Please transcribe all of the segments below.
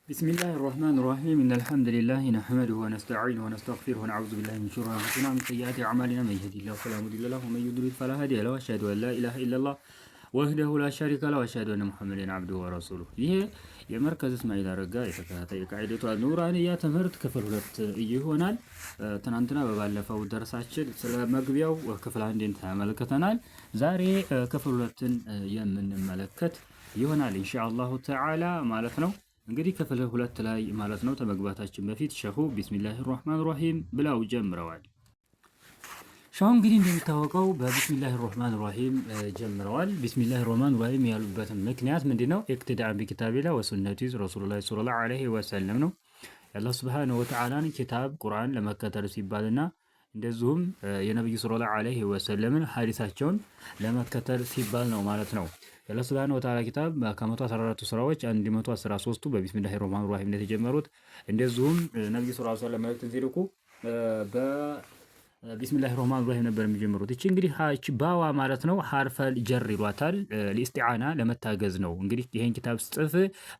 بسم الله الرحمن الرحيم، إن الحمد لله نحمده ونستعينه ونستغفره ونعوذ بالله من شرور أنفسنا ومن سيئات أعمالنا، من يهده الله فلا مضل له ومن يضلل فلا هادي له، وأشهد أن لا إله إلا الله وحده لا شريك له وأشهد أن محمدا عبده ورسوله። ይሄ የመርከዝ እስማኤል አረጋ የተከታታይ የቃዒደቱ ኑራንያ ትምህርት ክፍል 2 ይሆናል። ትናንትና በባለፈው ደርሳችን ስለ መግቢያው ክፍል 1ን ተመልክተናል። ዛሬ ክፍል 2ን የምንመለከት ይሆናል ኢንሻአላሁ ተዓላ ማለት ነው። እንግዲህ ክፍል 2 ላይ ማለት ነው ከመግባታችን በፊት ሸሁ بسم الله الرحمن الرحيم ብለው ጀምረዋል። ሸሁ እንግዲህ እንደሚታወቀው በ بسم الله الرحمن الرحيم ጀምረዋል። بسم الله الرحمن الرحيم ያሉበትም ምክንያት ምንድነው? اقتداء بكتاب الله وسنة رسول الله صلى الله عليه وسلم ነው። የአላህ سبحانه وتعالى ን ኪታብ ቁርአን ለመከተል ሲባልና እንደዚሁም የነብዩ صلى الله عليه وسلم ን ሐዲሳቸውን ለመከተል ሲባል ነው ማለት ነው። የአላህ سبحانه وتعالى ኪታብ ከ114ቱ ሱራዎች 113ቱ በ بسم الله الرحمن الرحيم የተጀመሩት፣ እንደዚሁም ነብዩ صلى الله عليه وسلم መልእክትን ሲልኩ በ بسم الله الرحمن الرحيم ነበር የሚጀምሩት። እቺ እንግዲህ እቺ ባዋ ማለት ነው حرف الجر ይሏታል። لاستعانة ለመታገዝ ነው። እንግዲህ ይሄን ኪታብ ስጽፍ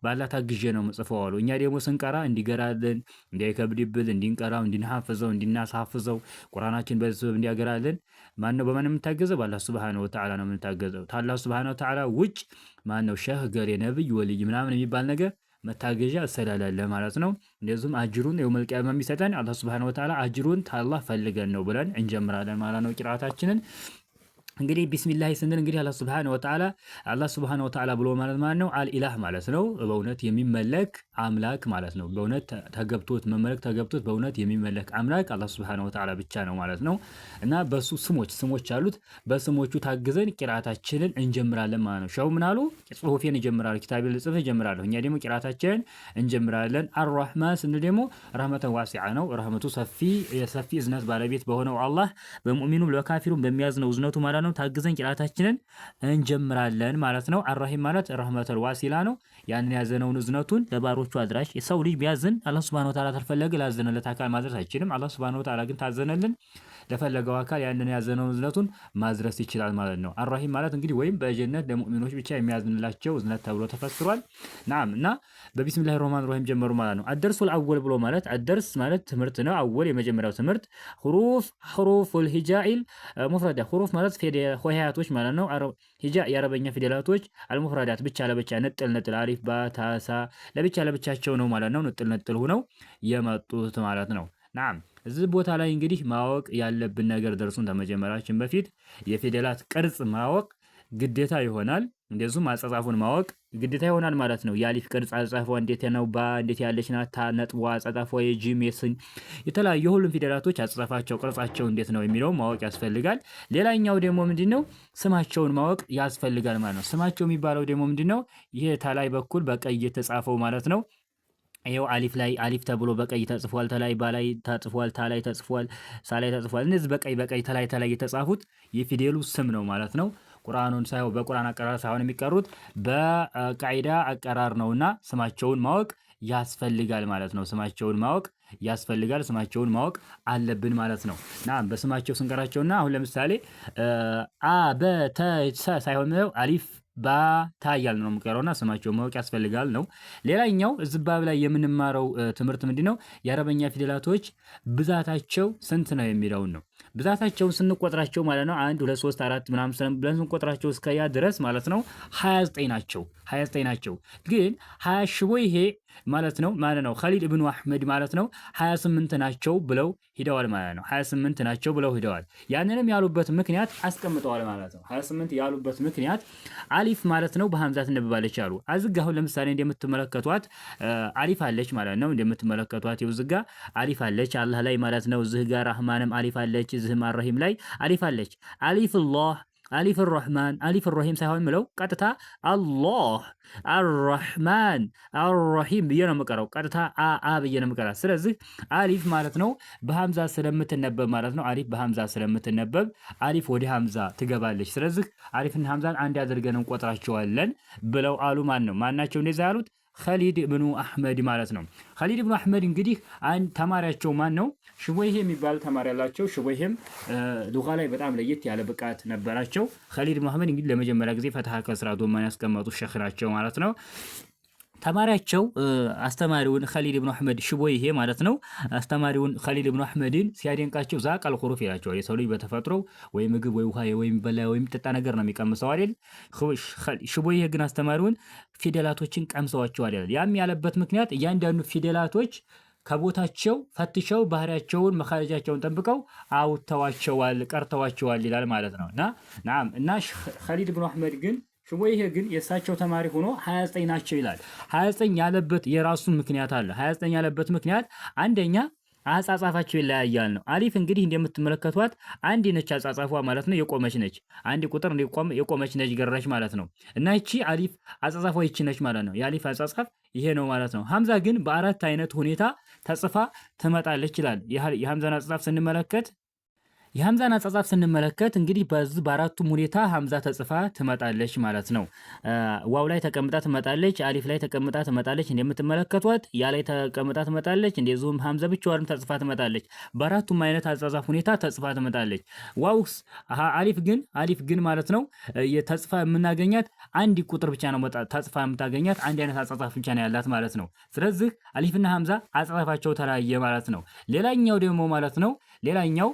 ባላህ ታግዤ ነው ምጽፈው አሉ። እኛ ደግሞ ስንቀራ እንዲገራልን፣ እንዳይከብድብን፣ እንዲንቀራው፣ እንድንሐፍዘው፣ እንድናሳፍዘው፣ ቁርአናችን በዚህ ሰበብ እንዲያገራልን ማን ነው በማን የምንታገዘው? በአላህ سبحانه وتعالى ነው የምንታገዘው። ታላህ سبحانه وتعالى ውጭ ማን ነው ሸህ ገሬ ነብይ ወልይ ምናምን የሚባል ነገር መታገዣ ስለሌለ ማለት ነው። እንደዚሁም አጅሩን يوم القيامة የሚሰጠን አላህ سبحانه وتعالى አጅሩን ታላህ ፈልገን ነው ብለን እንጀምራለን ማለት ነው ቂራአታችንን። እንግዲህ بسم الله ስንል እንግዲህ አላህ سبحانه وتعالى፣ አላህ سبحانه وتعالى ብሎ ማለት ማለት ነው الإله ማለት ነው። በእውነት የሚመለክ አምላክ ማለት ነው። በእውነት ተገብቶት መመለክ ተገብቶት በእውነት የሚመለክ አምላክ አላህ سبحانه وتعالى ብቻ ነው ማለት ነው። እና በሱ ስሞች ስሞች አሉት። በስሞቹ ታግዘን ቂራአታችንን እንጀምራለን ማለት ነው። ሸው ምን አሉ? ጽሁፌን እጀምራለሁ፣ ኪታቤን ልጽፍ እጀምራለሁ። እኛ ደግሞ ቂራአታችንን እንጀምራለን። الرحمن ስንል ደግሞ رحمة واسعة ነው። ረህመቱ ሰፊ የሰፊ እዝነት ባለቤት በሆነው አላህ በሙእሚኑም ለካፊሩም በሚያዝነው እዝነቱ ማለት ነው ታግዘን ቂራአታችንን እንጀምራለን ማለት ነው። الرحيم ማለት رحمة الواصلة ነው። ያንን ያዘነውን እዝነቱን ለባሮቹ አድራሽ። የሰው ልጅ ቢያዝን አላህ سبحانه وتعالى ተፈለገ ላዘነለት አካል ማድረስ አይችልም። አላህ سبحانه وتعالى ግን ታዘነልን ለፈለገው አካል ያንን ያዘነውን እዝነቱን ማድረስ ይችላል ማለት ነው። الرحيم ማለት እንግዲህ ወይም በጀነት ለሙእሚኖች ብቻ የሚያዝንላቸው እዝነት ተብሎ ተፈስሯል። نعم፣ እና በ بسم الله الرحمن الرحيم ጀመሩ ማለት ነው። الدرس الأول ብሎ ማለት الدرس ማለት ትምህርት ነው። أول የመጀመሪያው ትምህርት حروف حروف الهجاء المفردة። حروف ማለት ሆሄያቶች ማለት ነው። هجاء የአረበኛ ፊደላቶች፣ المفردات ብቻ ለብቻ ንጥል ንጥል፣ አሊፍ ባ ታ ሳ ለብቻ ለብቻቸው ነው ማለት ነው። ንጥል ንጥል ሆነው የመጡት ማለት ነው። نعم፣ እዚህ ቦታ ላይ እንግዲህ ማወቅ ያለብን ነገር ደርሱን ከመጀመራችን በፊት የፊደላት ቅርጽ ማወቅ ግዴታ ይሆናል። እንደዚሁም አጻጻፉን ማወቅ ግዴታ ይሆናል ማለት ነው። የአሊፍ ቅርጽ አጻጻፏ እንዴት ነው? ባ እንዴት ያለች ናት? ታ ነጥቧ አጻጻፏ፣ የጂም የስን የተለያዩ የሁሉም ፊደላቶች አጻጻፋቸው ቅርጻቸው እንዴት ነው የሚለው ማወቅ ያስፈልጋል። ሌላኛው ደግሞ ምንድነው? ስማቸውን ማወቅ ያስፈልጋል ማለት ነው። ስማቸው የሚባለው ደግሞ ምንድነው? ይሄ ተላይ በኩል በቀይ የተጻፈው ማለት ነው። ይኸው አሊፍ ላይ አሊፍ ተብሎ በቀይ ተጽፏል። ተላይ ባላይ ተጽፏል። ታላይ ተጽፏል። ሳላይ ተጽፏል። እነዚህ በቀይ በቀይ ተላይ ተላይ የተጻፉት የፊደሉ ስም ነው ማለት ነው። ቁርአኑን ሳይሆን በቁርአን አቀራር ሳይሆን የሚቀሩት በቃይዳ አቀራር ነውና ስማቸውን ማወቅ ያስፈልጋል ማለት ነው። ስማቸውን ማወቅ ያስፈልጋል። ስማቸውን ማወቅ አለብን ማለት ነው። እና በስማቸው ስንቀራቸውና አሁን ለምሳሌ አ በ ተ ሰ ሳይሆን አሊፍ ባ ታ እያልን ነው የምንቀረውና ስማቸውን ማወቅ ያስፈልጋል ነው። ሌላኛው እዚህ ባብ ላይ የምንማረው ትምህርት ምንድነው? የአረበኛ ፊደላቶች ብዛታቸው ስንት ነው የሚለውን ነው። ብዛታቸውን ስንቆጥራቸው ማለት ነው 1 2 3 4 ምናምን ብለን ስንቆጥራቸው እስከ ያ ድረስ ማለት ነው 29 ናቸው። 29 ናቸው። ግን 20 ሽቦ ይሄ ማለት ነው ኸሊል ኢብኑ አህመድ ማለት ነው 28 ናቸው ብለው ሂደዋል ማለት ነው። 28 ናቸው ብለው ሂደዋል። ያንንም ያሉበት ምክንያት አስቀምጠዋል ማለት ነው። 28 ያሉበት ምክንያት አሊፍ ማለት ነው በሐምዛ ትነበባለች አሉ። አዝጋ አሁን ለምሳሌ እንደምትመለከቷት አሊፍ አለች ማለት ነው። እንደምትመለከቷት ይኸው ዝጋ አሊፍ አለች አላህ ላይ ማለት ነው። እዚህ ጋር ረህማንም አሊፍ አለች፣ እዚህም አረሂም ላይ አሊፍ አለች። አሊፍ አላህ፣ አሊፍ ረህማን፣ አሊፍ ረሂም ሳይሆን ምለው ቀጥታ አላህ አረህማን አረሂም ብዬ ነው የምቀረው። ቀጥታ አ አ ብዬ ነው የምቀራት። ስለዚህ አሊፍ ማለት ነው በሐምዛ ስለምትነበብ ማለት ነው። አሊፍ በሐምዛ ስለምትነበብ አሊፍ ወደ ሐምዛ ትገባለች። ስለዚህ አሊፍና ሐምዛን አንድ አድርገን እንቆጥራቸዋለን ብለው አሉ። ማን ነው ማናቸው እንደዛ ያሉት? ኸሊድ ብኑ አሕመድ ማለት ነው። ኸሊድ ብኑ አሕመድ እንግዲህ አንድ ተማሪያቸው ማን ነው? ሽቦይሄ የሚባል ተማሪ ያላቸው። ሽቦይሄም ሉጋ ላይ በጣም ለየት ያለ ብቃት ነበራቸው። ኸሊድ ብኑ አሕመድ እንግዲህ ለመጀመሪያ ጊዜ ፈትሐ ከስራ ዶማን ያስቀመጡ ሸህ ናቸው ማለት ነው። ተማሪያቸው አስተማሪውን ኸሊል ብኑ አሕመድ ሽቦይሄ ማለት ነው። አስተማሪውን ኸሊል ብኑ አሕመድን ሲያደንቃቸው ذاق الحروف ይላቸዋል። የሰው ልጅ በተፈጥሮ ወይ ምግብ ወይ ውሃ ወይ የሚበላ ወይ የሚጠጣ ነገር ነው የሚቀምሰው አይደል? ሽቦይሄ ግን አስተማሪውን ፊደላቶችን ቀምሰዋቸዋል ይላል። ያም ያለበት ምክንያት እያንዳንዱ ፊደላቶች ከቦታቸው ፈትሸው ባህሪያቸውን መኻረጃቸውን ጠብቀው አውጥተዋቸዋል፣ ቀርተዋቸዋል ይላል ማለት ነው። እና نعم እና ኸሊል ብኑ አሕመድ ግን ሽቦይሄ ግን የእሳቸው ተማሪ ሆኖ 29 ናቸው ይላል። 29 ያለበት የራሱን ምክንያት አለ። 29 ያለበት ምክንያት አንደኛ አጻጻፋቸው ይለያያል ነው። አሊፍ እንግዲህ እንደምትመለከቷት አንድ ነች አጻጻፏ ማለት ነው። የቆመች ነች። አንድ ቁጥር የቆመች ነች ገረች ማለት ነው። እና ይቺ አሊፍ አጻጻፏ ይቺ ነች ማለት ነው። የአሊፍ አጻጻፍ ይሄ ነው ማለት ነው። ሀምዛ ግን በአራት አይነት ሁኔታ ተጽፋ ትመጣለች ይላል። የሀምዛን አጻጻፍ ስንመለከት የሀምዛን አጻጻፍ ስንመለከት እንግዲህ በዚህ በአራቱም ሁኔታ ሀምዛ ተጽፋ ትመጣለች ማለት ነው። ዋው ላይ ተቀምጣ ትመጣለች፣ አሊፍ ላይ ተቀምጣ ትመጣለች፣ እንደምትመለከቷት ያ ላይ ተቀምጣ ትመጣለች፣ እንደዚሁም ሀምዛ ብቻዋንም ተጽፋ ትመጣለች። በአራቱም አይነት አጻጻፍ ሁኔታ ተጽፋ ትመጣለች። ዋውስ አሊፍ ግን ማለት ነው ተጽፋ የምናገኛት አንድ ቁጥር ብቻ ነው ተጽፋ የምታገኛት አንድ አይነት አጻጻፍ ብቻ ነው ያላት ማለት ነው። ስለዚህ አሊፍና ሀምዛ አጻጻፋቸው ተለያየ ማለት ነው። ሌላኛው ደግሞ ማለት ነው ሌላኛው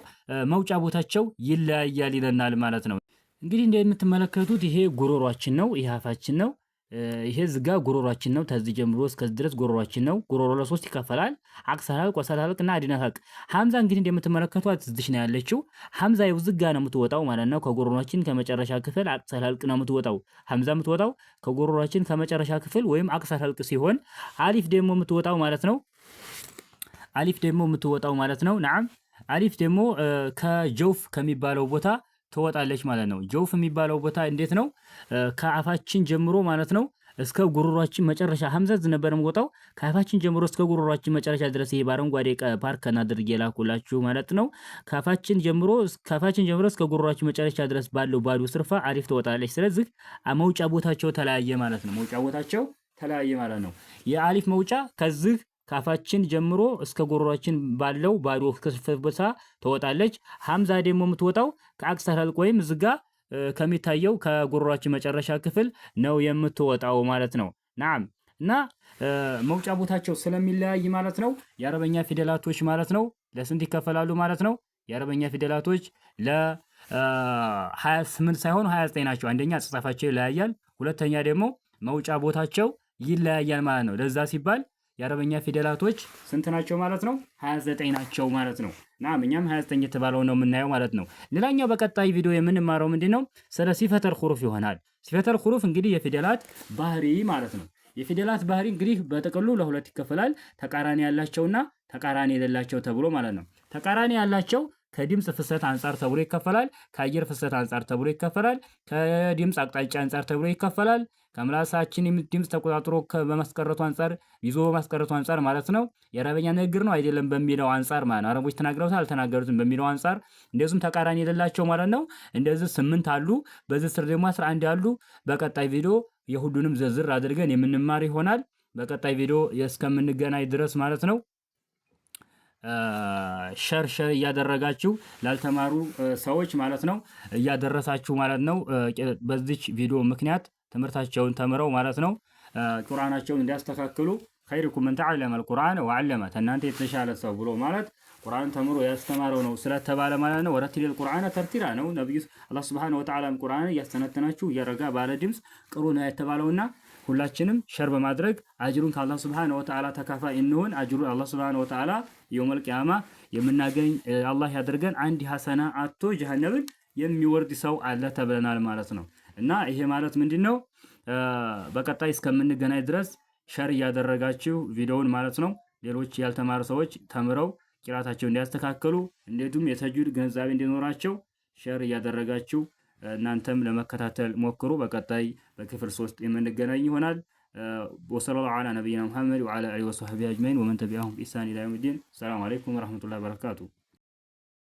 መውጫ ቦታቸው ይለያያል ይለናል ማለት ነው። እንግዲህ እንደምትመለከቱት ይሄ ጉሮሯችን ነው፣ ይሄ አፋችን ነው። ይሄ ዝጋ ጉሮሯችን ነው። ተዚህ ጀምሮ እስከዚህ ድረስ ጉሮሯችን ነው። ጉሮሮ ለሶስት ይከፈላል። أقصى الحلق፣ وسط الحلق እና أدنى الحلق። ሀምዛ እንግዲህ እንደምትመለከቷት እዚህ ነው ያለችው። ሀምዛ ይኸው ዝጋ ነው የምትወጣው ማለት ነው። ከጉሮሯችን ከመጨረሻ ክፍል أقصى الحلق ነው የምትወጣው። ሀምዛ የምትወጣው ከጉሮሯችን ከመጨረሻ ክፍል ወይም أقصى الحلق ሲሆን አሊፍ ደግሞ የምትወጣው ማለት ነው። አሊፍ ደግሞ የምትወጣው ማለት ነው። نعم አሊፍ ደግሞ ከ جوف ከሚባለው ቦታ ትወጣለች ማለት ነው። جوف የሚባለው ቦታ እንዴት ነው? ከአፋችን ጀምሮ ማለት ነው እስከ ጉሮሯችን መጨረሻ ሀምዛ ነበር የምወጣው። ከአፋችን ጀምሮ እስከ ጉሮሯችን መጨረሻ ድረስ ይሄ በአረንጓዴ ፓርክ አድርጌ የላኩላችሁ ማለት ነው። ከአፋችን ጀምሮ እስከ ጉሮሯችን መጨረሻ ድረስ ባለው ባዶ ስርፋ አሊፍ ትወጣለች። ስለዚህ መውጫ ቦታቸው ተለያየ ማለት ነው። መውጫ ቦታቸው ተለያየ ማለት ነው። የአሊፍ መውጫ ከዚህ ካፋችን ጀምሮ እስከ ጉሮሯችን ባለው ባዶ ክፍት ቦታ ትወጣለች። ሀምዛ ደግሞ የምትወጣው ከ أقصى الحلق ወይም ዝጋ ከሚታየው ከጉሮሯችን መጨረሻ ክፍል ነው የምትወጣው ማለት ነው። نعم እና መውጫ ቦታቸው ስለሚለያይ ማለት ነው የአረበኛ ፊደላቶች ማለት ነው ለስንት ይከፈላሉ ማለት ነው? የአረበኛ ፊደላቶች ለ28 ሳይሆኑ 29 ናቸው። አንደኛ አጻጻፋቸው ይለያያል፣ ሁለተኛ ደግሞ መውጫ ቦታቸው ይለያያል ማለት ነው። ለዛ ሲባል የአረበኛ ፊደላቶች ስንት ናቸው ማለት ነው? 29 ናቸው ማለት ነው። نعم እኛም 29 የተባለው ነው የምናየው ማለት ነው። ሌላኛው በቀጣይ ቪዲዮ የምንማረው ምንድነው? ስለ صفة الحروف ይሆናል። صفة الحروف እንግዲህ የፊደላት ባህሪ ማለት ነው። የፊደላት ባህሪ እንግዲህ በጥቅሉ ለሁለት ይከፈላል። ተቃራኒ ያላቸውና ተቃራኒ የሌላቸው ተብሎ ማለት ነው። ተቃራኒ ያላቸው ከድምፅ ፍሰት አንጻር ተብሎ ይከፈላል። ከአየር ፍሰት አንጻር ተብሎ ይከፈላል። ከድምፅ አቅጣጫ አንጻር ተብሎ ይከፈላል። ከምላሳችን ድምፅ ተቆጣጥሮ በማስቀረቱ አንጻር ይዞ በማስቀረቱ አንጻር ማለት ነው። የአረበኛ ንግግር ነው አይደለም በሚለው አንጻር ማለት ነው። አረቦች ተናግረውታል አልተናገሩትም በሚለው አንጻር እንደዚሁም ተቃራኒ የሌላቸው ማለት ነው። እንደዚህ 8 አሉ። በዚህ ስር ደግሞ 11 አሉ። በቀጣይ ቪዲዮ የሁሉንም ዝርዝር አድርገን የምንማር ይሆናል። በቀጣይ ቪዲዮ እስከምንገናኝ ድረስ ማለት ነው። share share እያደረጋችሁ ላልተማሩ ሰዎች ማለት ነው እያደረሳችሁ ማለት ነው። በዚች ቪዲዮ ምክንያት ትምህርታቸውን ተምረው ማለት ነው ቁርአናቸውን እንዲያስተካክሉ خيركم من تعلم القرآن وعلمه ከእናንተ የተሻለ ሰው ብሎ ማለት ቁርአን ተምሮ ያስተማረው ነው ስለተባለ ማለት ነው። ورتل القرآن ترتيلا ነው ነብዩ አላህ سبحانه وتعالى ቁርአን እያስተነተናችሁ እያረጋ ባለ ድምፅ ቅሩ ነው የተባለውና ሁላችንም share በማድረግ አጅሩን ከአላህ سبحانه وتعالى ተካፋይ እንሆን። አጅሩን አላህ سبحانه وتعالى يوم القيامة የምናገኝ አላህ ያደርገን። አንድ ሐሰና አጥቶ ጀሃነምን የሚወርድ ሰው አለ ተብለናል ማለት ነው። እና ይሄ ማለት ምንድነው? በቀጣይ እስከምንገናኝ ድረስ share እያደረጋችሁ ቪዲዮውን ማለት ነው ሌሎች ያልተማሩ ሰዎች ተምረው ቂራታቸው እንዲያስተካክሉ እንዲሁም የተጅዊድ ግንዛቤ እንዲኖራቸው share እያደረጋችሁ እናንተም ለመከታተል ሞክሩ። በቀጣይ በክፍል 3 የምንገናኝ ይሆናል። وصلى الله على نبينا محمد وعلى آله وصحبه أجمعين ومن تبعهم بإحسان إلى يوم الدين። السلام عليكم ورحمة الله وبركاته።